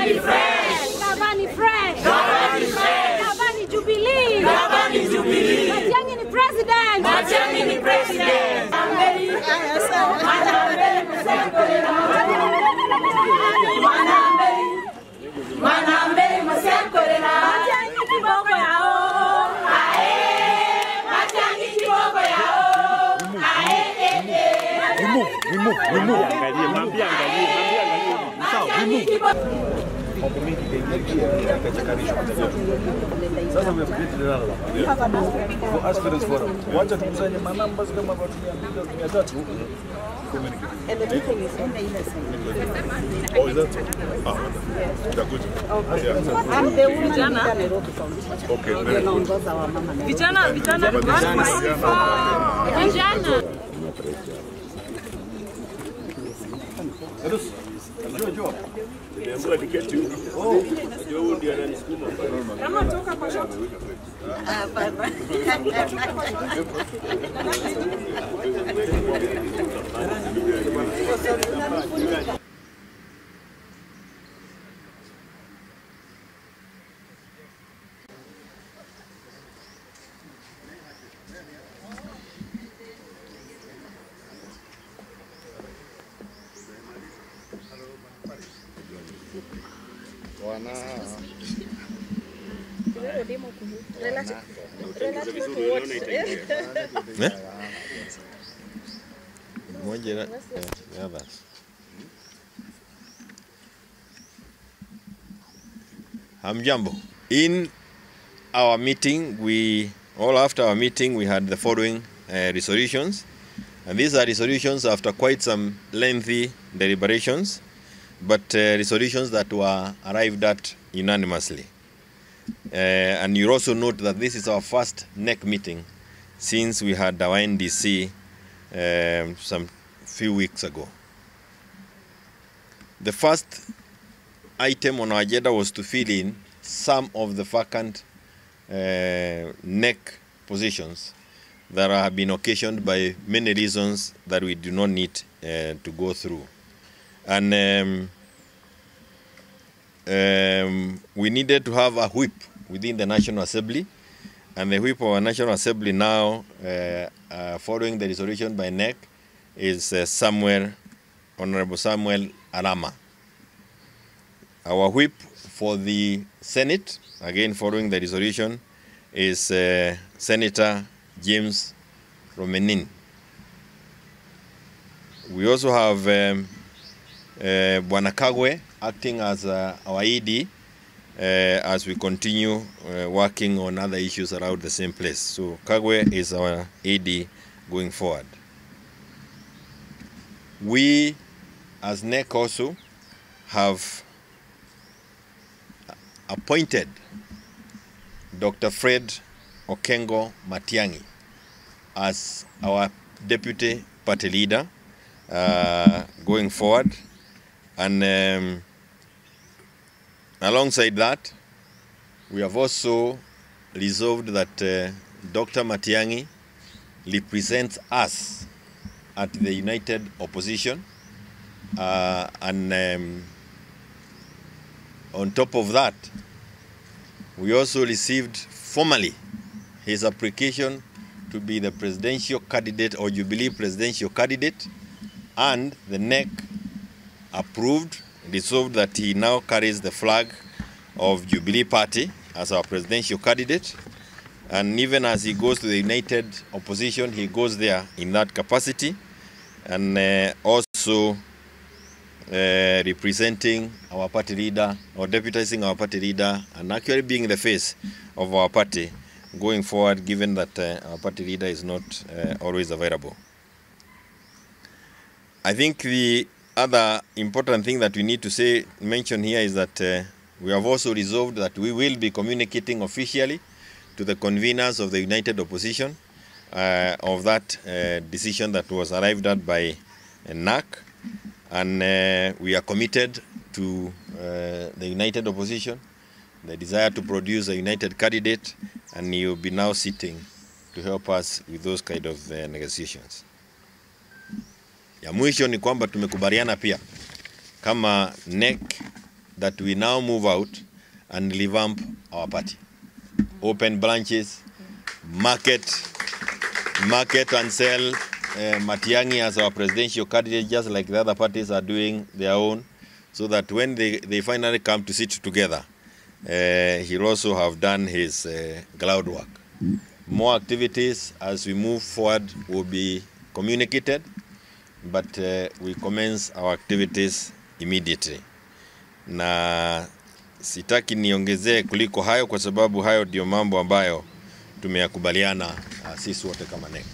Gavani fresh. Gavani fresh. Gavani fresh. Gavani Jubilee. Gavani Jubilee. Matiang'i ni president. Matiang'i ni president. Manambei msekorera. Matiang'i kiboko yao. Matiang'i kiboko yao. Sasa we have created another one. For aspirants forum. Wacha tukusanye manambas kama watu 300 communicate. And the meeting is on the other side. Oh, is that so? They're good. I'm the woman in Nairobi County. Okay, very good. Naongoza wa mama na Vijana. Kama toka kwa shop. Hamjambo. In our meeting, after our meeting, we had the following resolutions. And these are resolutions after quite some lengthy deliberations, but resolutions that were arrived at unanimously. And you also note that this is our first NEC meeting since we had our NDC some few weeks ago. The first item on our agenda was to fill in some of the vacant NEC positions that have been occasioned by many reasons that we do not need to go through. And we needed to have a whip within the National Assembly, and the whip of our National Assembly now, following the resolution by NEC, is Honorable Samuel Arama. Our whip for the Senate, again following the resolution, is Senator James Romenin. We also have Bwana Kagwe acting as our ED as we continue working on other issues around the same place. So Kagwe is our ED going forward. We, as NEC, also have appointed Dr. Fred Okengo Matiang'i as our deputy party leader going forward. And alongside that, we have also resolved that Dr. Matiang'i represents us at the United Opposition. And on top of that, we also received formally his application to be the presidential candidate or Jubilee presidential candidate, and the NEC approved, resolved that he now carries the flag of Jubilee Party as our presidential candidate. And even as he goes to the United Opposition, he goes there in that capacity, and also representing our party leader, or deputizing our party leader, and actually being the face of our party going forward, given that our party leader is not always available. I think the other important thing that we need to mention here is that we have also resolved that we will be communicating officially to the conveners of the United Opposition of that decision that was arrived at by NAC, and we are committed to the United Opposition, the desire to produce a united candidate, and he will be now sitting to help us with those kind of negotiations. Ya mwisho ni kwamba tumekubaliana pia kama NEC that we now move out and revamp our party. Open branches, market and sell Matiang'i as our presidential candidate, just like the other parties are doing their own, so that when they finally come to sit together, he'll also have done his groundwork. More activities as we move forward will be communicated, but we commence our activities immediately. Na sitaki niongezee kuliko hayo, kwa sababu hayo ndio mambo ambayo tumeyakubaliana sisi wote kama NEC.